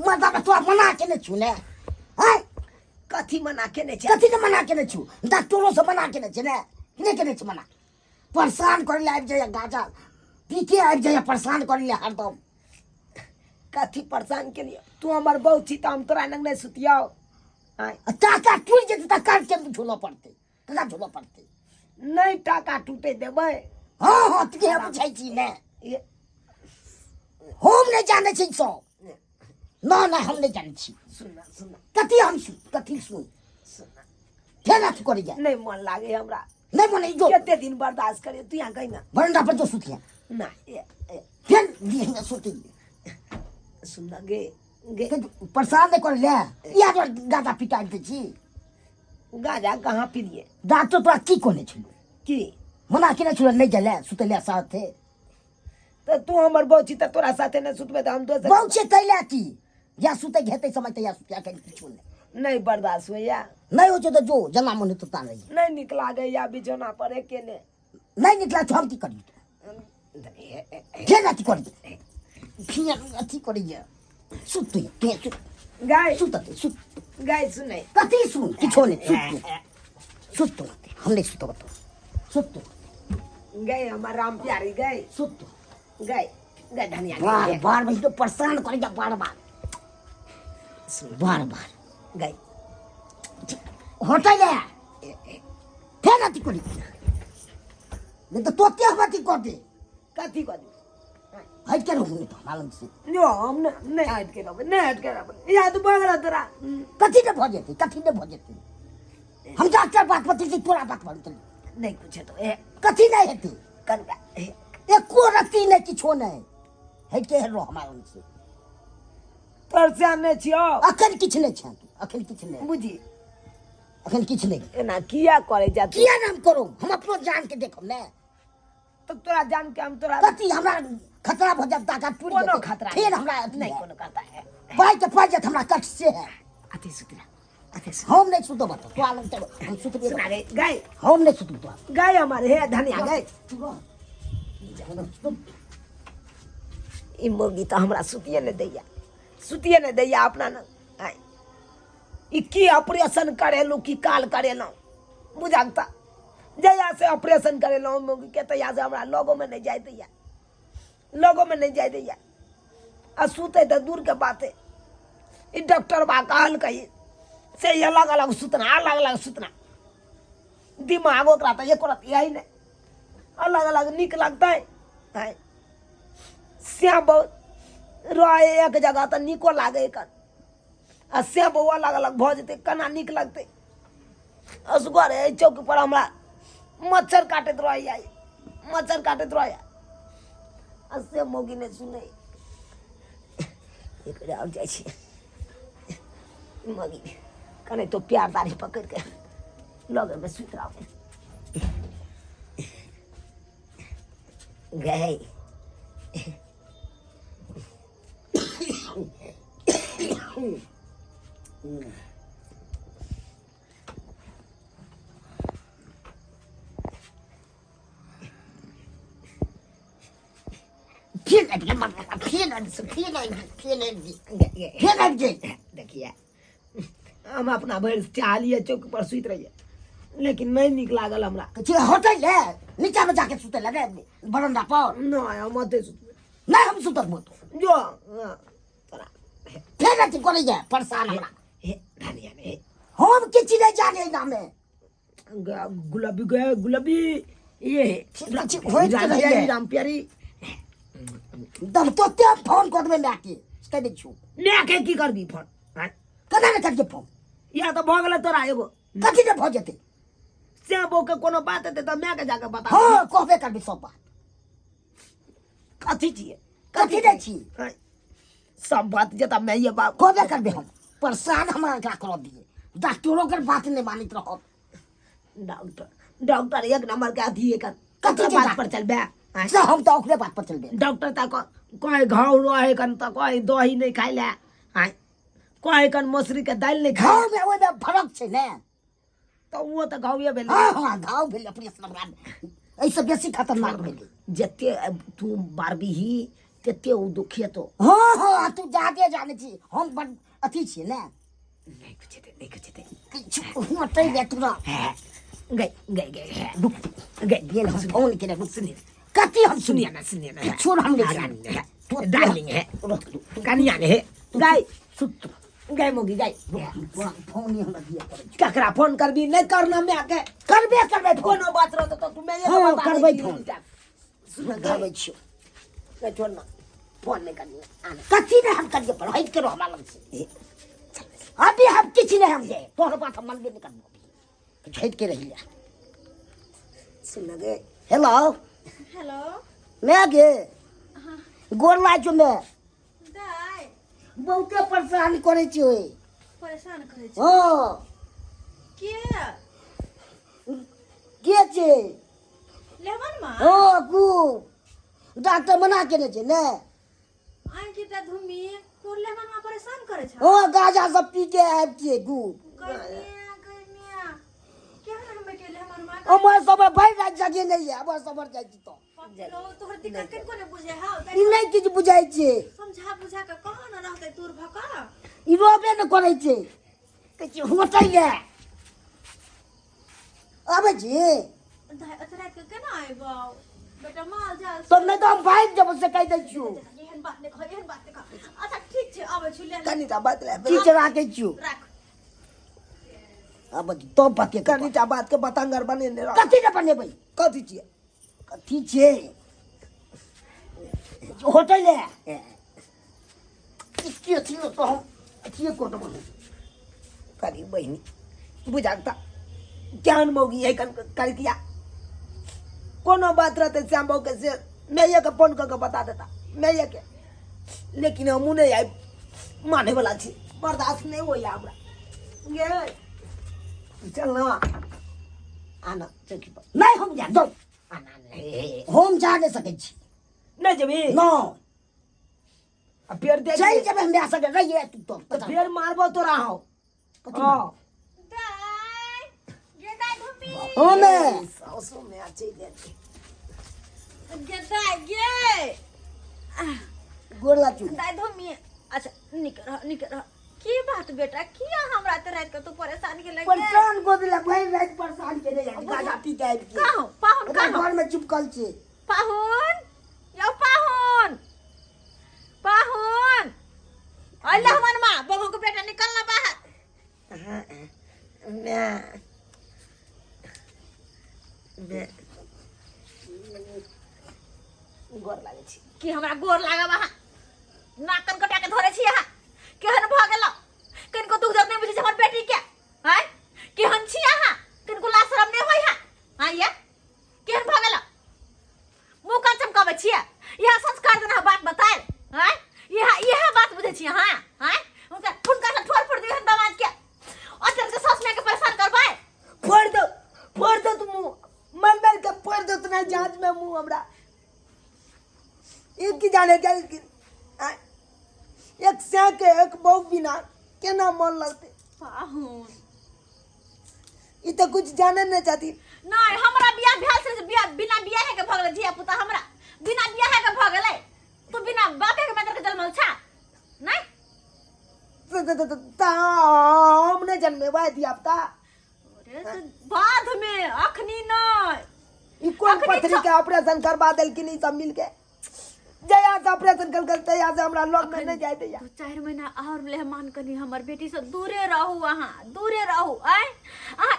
मर्दाबा तोरा मना केने छु ने आँय कथी मना केने छै कथी के मना केने छु डॉक्टरो से मना केने छै ने नहि केने छै मना परेशान करे ले आबि जाइए गाजा पी के आबि जाइए परेशान करे ले हरदम कथी परेशान केलिए तू हमर बहू छी तऽ हम तोरा लग नहि सुतियौ आँय आ टाका टूटि जेतै तऽ कर के झोलऽ पड़तै ककरा झोलऽ पड़तै नहि टाका टूटे देबै हँ हँ तू बुझै छी ने ये हम नहि जानै छी सब ना ना हम नहि जानै छी सुन सुन कथी हम सुन कथी सुन सुन फेर अथी करै जाय नहि मन लागे हमरा नहि मन जो कते दिन बर्दाश्त करे तू यहाँ कहीं ना बरंडा पर जो सुतिया ना ए, ए, फेर दिहे सुती सुन ना गे गे परेशान नहि कर ले इएह दुआरे गाजा पिटा दै छी गाजा कहाँ पिलिए डॉक्टर तोरा की कहने छलू की मना केने छलू नहि गेले सुतै ले साथे तऽ तू हमर बहू छी तऽ तोरा साथे नहि सुतबै तऽ हम दोसर बहु छै तै ले की या सुतै के हेतै समय तैया सुतिया के किछु नहि नहि बर्दाश्त होइया नहि होइ छै तऽ जो जेना मन हेतौ ता रही नहि नीक लागैया बिछौना पर अकेले नहि निकला छौ हम की करी फेर अथी करी फेर अथी करैया सुत तू तू सुत गाय सुत सुत गाय सुनै कथी सुन किछो नहि सुत तू सुत तू हम नहि सुतब तो सुत तू गए हमर राम प्यारी गए सुत तू गए गए धनिया बार बार बस तो परेशान करे जा बार बार बार बार गए हटै ले फेर अथी करी नहीं तो तोते हम अथी कर दे कथी कऽ दे हट के रहू नहीं तो हमरा लग से यो हम नहि हटि के रहबै नहि हटि के रहबै या तऽ भऽ गेल तोरा कथी ने भऽ जेतै कथी ने भऽ जेतै हम डॉक्टर बात पर चलती तोरा बात पर चलती नहि कुछ हेतौ ए कथी नहीं हेतै कनका ए, एको रत्ती नहीं किछो नहीं हट के रहो हमरा लग से तोर से नहि छियौ अखन किछु नहि छै अखन किछु नहि बुझी अखन किछु नहि एना किया करै जा तू किया नाम करू हम अपनो जान के देखब ने तऽ तोरा जान के हम तोरा कथी हमरा खतरा भऽ जायत ताकत टूटि कोनो जेतै। खतरा फेर हमरा अथी नहि है। कोनो खतरा है पाइ के पाइ जायत हमरा कट से है अति सुतरा अति सुतरा हम नहीं सुतब तो तोरा लग चल हम सुतबे सुना रे गाय हम नहीं सुतब तोरा गाय हमारे हे धनिया गाय तू रह। सुत। ई मौगी तऽ हमरा सुतिए नहि दैया सुतिए नहि दैया अपना न आय ई की ऑपरेशन करेलहुँ की काल करेलहुँ बुझल तऽ जहियासँ ऑपरेशन करेलहुँ मौगीके तहियासँ हमरा लगोमे नहि जाय दैया लगोमे नहि जाय दैया आ सुतै तऽ दूरके बात है ई डॉक्टर बा कहलकै से अलग अलग सुतना अलग अलग सुतना दिमाग ओकरा तऽ एको रत्ती यही नहि अलग अलग नीक लगतै आँय से बहुत रहै एक जगह तऽ नीको लागै कन आ से बौआ अलग अलग भऽ जेतै केना नीक लगतै असगर एहि चौक पर हमरा मच्छर काटैत रहैया मच्छर काटैत रहैया आ से मौगी नहि सुनै एक बेर आओर जाइ छी मौगी कने तो प्यार दाढ़ी पकड़ि के लगेमे सुति रहबै गए फिर आबि गेल फिर आबि गेल फिर आबि गेल फिर आबि गेल फिर आबि गेल देखिए हम अपना भरि चाहलियै चौक पर सुति रहियै लेकिन नहि नीक लागल हमरा कहै हटै ले नीचामे जाके सुतै ले रे बरंडा पर नहि हम ओतै सुतबै नहि हम सुतब तो जो हाँ, तोरा फेर अथी करैया परेशान हमरा हे धनिया ने हम किछु नहि जाने एनामे गुलाबी गए गुलाबी ये किछु होइत राम रहैए। प्यारी राम प्यारी दम तोते फोन कऽ देबै मायके कहि दै छियौ माय के की करबी फोन आँय? केना नहि करियै फोन या तऽ भऽ गेलै तोरा एगो कथी नहि भऽ जेतै से बहू के कोनो बात हेतै तऽ माय के जाके बता हँ कहबे करबै सब बात कथी छियै कथी नहि छी आँय? सब बात जेता माइए बाप कहबे करबै हम परेशान हमरा एकरा करऽ दियै डॉक्टरो के बात नहि मानैत रहत डॉक्टर डॉक्टर एक नंबर के अथी है कथी कथी के बात डॉक्टर? पर चलबे आँय? से हम तऽ ओकरे बात पर चलबै डॉक्टर तऽ कहे घाव रहे कन तऽ कहे दही नहि खाय ले आँय कहे कन मसुरी के दालि नहि खाय घावमे ओहिमे फरक छै ने तऽ ओ तऽ घावे भेलै हँ हँ घाव भेलै ऑपरेशन हमरा एहिसँ बेसी खतरनाक भेलै जते तू बारबीही तेते ओ दुखियतो। हँ हँ, तू जादे जानै छी, हम बड अथी छियै ने। नहि किछु हेतै, नहि किछु हेतै। किछु होतै रे तोरा। गई गई गई, रुक गई। गेल, हम फोन केने, रुक। सुनिए। कथी हम सुनिए ना, सुनिए ना। किछु हम नहि डार्लिंग है, तू डार्लिंग है, रुक। कनिया ने है, गाय सुत गाय मोगी गाय। तोरा फोन ही हमरा दिअ पड़ै छै। ककरा फोन करबी? नहि करना माय के। करबे करबै फोन। कोनो बात रहतौ तऽ तू माय के हँ, बता करबै दै छी। फोन। सुन, करबै छियौ। गई, छोड़ ना, फोन नहि करनी आने। कथी नहि हम करिए पर हटि के रह हमरा लग से। अभी हम किछु नहि, हम जे तोहर बात हम मनबे नहि करबो, अभी हटि के रहि ले। सुन गे। हेलो। हेलो। मैं गे गोर लागै छौ मैं। दाय। बहुते परेशान करै छै। परेशान करै छै? हँ। के? के छै? लेमन माँ। हँ, खूब डॉक्टर मना केने छै ने। आइ की ता धुमी तोर लेमन माँ परेशान करै छै? हँ, गाजा सब पी के आबि छियै खूब। गर्मिया गर्मिया केहन हम के लेमन माँ। हमर सब भरि राति जगे नहि यऽ, हमर सब जाइ छी तऽ तोहर दिक्कत कनिको नहि बुझे हौ? ई नहि किछु बुझाइ छै। समझा बुझा के कहाँ न रहतै दूर भऽ कऽ। ई रोबे नहि करै छै, कहै छै होतै ये। आबै छी। दाइ, एते राति के केना अयबौ बेटा, माल जाल? तब नहि तऽ हम भागि जेबौ, से कहि दै छियौ। एहन बात नहि कह, एहन बात नहि कह। अच्छा ठीक छै, आबै छी ले। कनिटा बात ले। ठीक छै, राखै छियौ। राख। आब तब बात। कनिटा बात के बतंगर बनेने रह। कथी ने बनेबै? कथी छियै? कथी छै होटल है के अथी तो हम अथिए कऽ देबो। करी बहिनी बुझाक तऽ केहन मौगी है कन करकिया। कोनो बात रहतै श्याम बाबू के से मैये के फोन कऽ के बता देता मैये के, लेकिन हमहूँ नहि आबि माने वाला छी, बर्दाश्त नहि होइया हमरा। गे चल ना, आना चौकी पर। नहि, हम जायब, जाउ। आना नहि। हम जा नहि सकै छी। नहि जेबही? नहि। आ फेर देख। चलि जेबै हमरा सके रहिए तू तो। तऽ फेर मारबो तोरा हौ। कथी? हँ। दाइ गे, दाइ धुमी। हमे सासु में आ चलि जेतै। गे दाइ गे। गोर लागू। दाइ धुमी। अच्छा नीक रह, नीक रह। की बात बेटा, किया हमरा तऽ राति के तू परेशान के लगे? परेशान कऽ देलक, भरि राति परेशान केने यऽ। गाजा पी के आबि गेल। कहाँ पाहुन? ओकरा कहाँ घर में चिपकल छै। पाहुन यौ, पाहुन, पाहुन अइले हमर माँ बबू के बेटा, निकल ना बाहर। माय माय, गोर लागै छी। की हमरा गोर लागब? अहाँ नाक कान कटा के धरे छी। अहाँ केहन भऽ गेल? कनिको दुख दर्द नहि बुझै छी हमर बेटी के? आँय, केहन छी अहाँ? कनिको लाज शरम नहि होइ है? आँय ये, केहन भऽ गेल? मुँह कान चमकाबै छियै? इएह संस्कार देना बात बतायल? आँय, इएह इएह बात बुझै छी अहाँ? आँय, हुनका हुनका से ठोर फोड़ दियौ दमाद के, अचल के सास माय के परेशान करबै। फोड़ दो, फोड़ दो तू मुँह मन मार के, फोड़ दो तना जांच में मुँह हमरा। एक की जाने क्या कि एक सै के एक बहू बिना केना मन लगते। पाहुन। ई तो कुछ जाने नहीं चाहती। नहीं, हमरा बियाह भेल से बियाह बिना बियाह के भऽ गेलै धिया पुता, हमरा बिना बियाह के भऽ गेलै, तू बिना बापे के मातर के जन्मल छा नहीं? त हम नहीं जन्मेबै धिया पुता। अरे से बाद में, अखनी नहीं। ई कोन अखनी पथरी के ऑपरेशन करवा देलखिन ई सब मिलके? जया से ऑपरेशन कल कल तया से हमरा लग में नहीं जाय दैया। दू चारि महीना और मेहमान कनी हमर बेटी से दूरे रहू, अहाँ दूरे रहू। आय अहाँ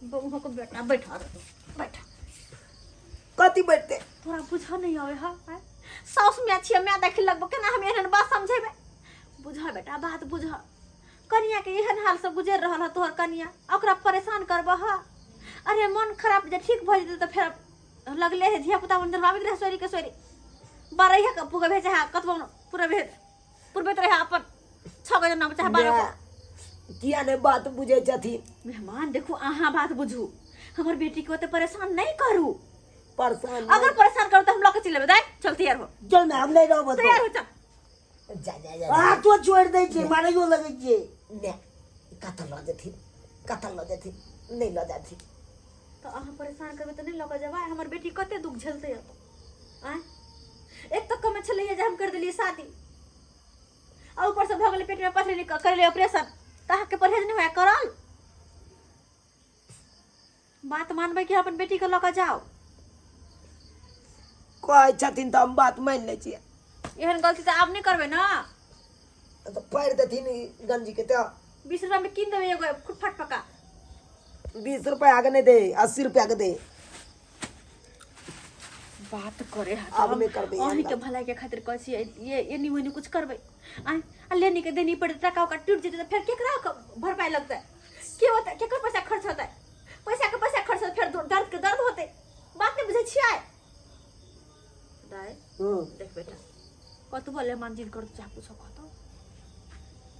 बहू के बेटा, बैठा रहू, बैठा। कथी बैठते? तोरा बुझऽ नहीं आवे हा? आय साउस माय छियै, माय देख लगबो, केना हम एहन बात समझेबै? बुझ बेटा, बात बुझ। कनिया के एहन हाल से गुजर रहल है तोहर कनिया, ओकरा परेशान करबह? अरे मन खराब जे ठीक भऽ जेतै तऽ फेर लगले है धिया पुता जन्माबैत रहे सोरी के सोरी बारह के पुगे भेजे है, कतबो पूरा भेज पुरबैत रहे अपन 6 गो जन्म चाहे 12 गो। किया नहीं बात बुझे छथिन? मेहमान देखू, अहाँ बात बुझू, हमर बेटी के ओते परेशान नहीं करू। परेशान अगर परेशान करू तऽ हम लऽ के चलि एबै। दाइ चल, तैयार हो। चल ने, हम नहि रहब। तैयार हो, चल। जा जा जा। हाथो छोड़ि दै छै, मारैयो लगै छै। ने कतऽ लऽ जेथिन, कतऽ लऽ जेथिन? नहि लऽ जाथिन। तऽ अहाँ परेशान करबै तऽ नहि लऽ कऽ जेबै? हमर बेटी कते दुख झेलतै आँय? एक तऽ कमे छलैया जे हम कर देलियै शादी आ ऊपर से भऽ गेलै पेटमे पथरी करेलियै ऑपरेशन तऽ अहाँके परहेज नहि होया करल बात मानबै कि अपन बेटीके लऽ कऽ जाउ कहै छथिन तऽ हम बात मानि लै छियै एहन गलती तऽ आब नहि करबै ने तऽ फाड़ि देथिन ई गंजीके तऽ 20 रुपयामे कीन देबै एगो फुटफट पका 20 रुपैआके नहि दे 80 रुपैआके दे बात करे है आब नहि करबै एहन अहीं के बात। भलाई के खातिर कहै छियै ये एनी ओनी कुछ करबै आँय आ लेनी के देनी पड़तै टाका उका टूट जेतै तऽ फेर केकरा भरपाई लगतै के होतै केकर पैसा खर्च होतै पैसा के पैसा खर्च होतै फेर दर्द के दर्द होतै बात नहि बुझै छियै दाइ देख बेटा कतबो लेमान जिद करतो चाहे कुछो कहतो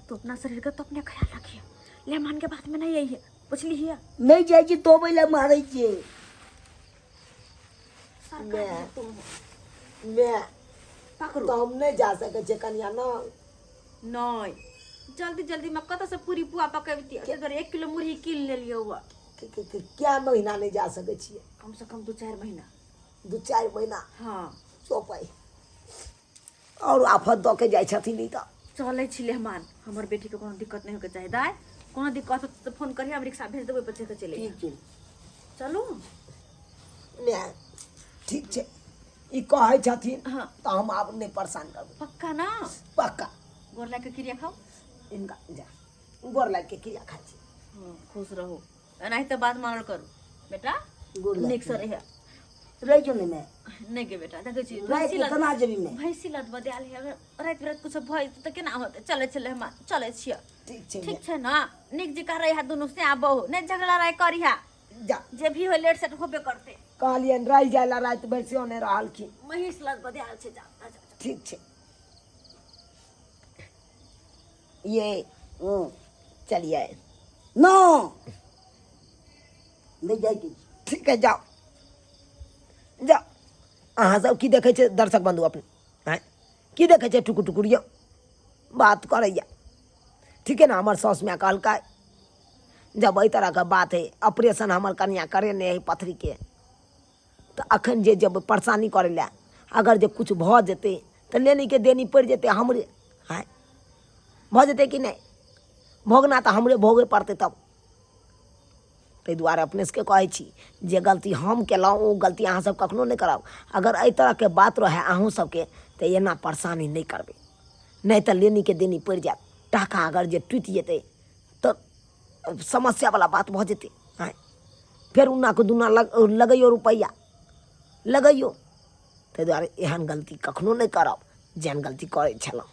तो अपना शरीर के तो अपने ख्याल रखिए लेमान के बात में नहीं आई है बुझली है नहि जाइ छी तोबै लए मारै छियै सरकार तुम हो मैं पकड़ो तऽ हम नहि जा सकै छियै कनिया न नहीं जल्दी जल्दी में कतऽ से पूरी पुआ पकबती ताहि दुआरे 1 किलो मुरही कीन लेलियै हुआ क्या महीना नहि जा सकै छियै कम से कम 2-4 महीना 2-4 महीना हाँ चौपाई आओर आफत दऽ के जाइ छथिन ई तऽ चलै छी लेहमान हमर बेटीके कोनो दिक्कत नहि होइके चाही दाइ कोनो दिक्कत होतै तऽ फोन करिहे हम रिक्शा भेज देबै ओहिपर चढ़ि कऽ चलि ठीक छै चलू नहि ठीक छै ई कहै छथिन हाँ। तऽ हम आब नहि परेशान करबै पक्का ना पक्का गोर लागि कऽ क्रिया खाउ हिनका जा गोर लागि के क्रिया खाइ छी हाँ, खुश रहू एनाहिते बात मानल करू बेटा गोर लागि नीकसँ रहिए रहि जो ने मैं नहि गे बेटा देखै छी राति भैंसी के लद केना जेबी मैं भैंसी लद बदायल है अगर राति बिराति कुछ भऽ जेतै तऽ केना होतै चलै छलै हम चलै छियै ठीक छै ठीक छै ने नीक जकाँ रहिहा दुनू से आ बहु नहि झगड़ा राय करिहा जा जे भी हो लेट सेट होबे करतै कहलियनि रहि जाय ला राति भरि सेहो नहि रहलखिन महीष लद बदायल छै जा जा, जा। ठीक छै ये चलिए नो नहि जाइके छै ठीक है जाओ जाओ अहाँ सब की देखै छै दर्शक बंधु अपने आँय की देखै छै टुकुर टुकुर यौ बात करैया ठीक है ने हमर साउस माय कहलकै जब एहि तरहके बात है ऑपरेशन हमर कनिया करेने है पथरीके तऽ अखन जे जब परेशानी करै लए अगर जे किछु भऽ जेतै तऽ लेनीके देनी पड़ि जेतै हमरे आँय भऽ जेतै कि नहि भोगना तऽ हमरे भोगे पड़तै तब ताहि दुआरे अपने सबके कहै छी जे गलती हम केलहुँ ओ गलती अहाँ सब कखनो नहि करब अगर एहि तरहके बात रहै अहूँ सबके तऽ एना परेशानी नहि करबै नहि तऽ लेनीके देनी पड़ि जायत टाका अगर जे टूटि जेतै तऽ समस्यावला बात भऽ जेतै आँय फेर उन्नाके दुन्ना लगैयौ रुपैआ लगैयौ ताहि दुआरे एहन गलती कखनो नहि करब जेहन गलती करै छलहुँ।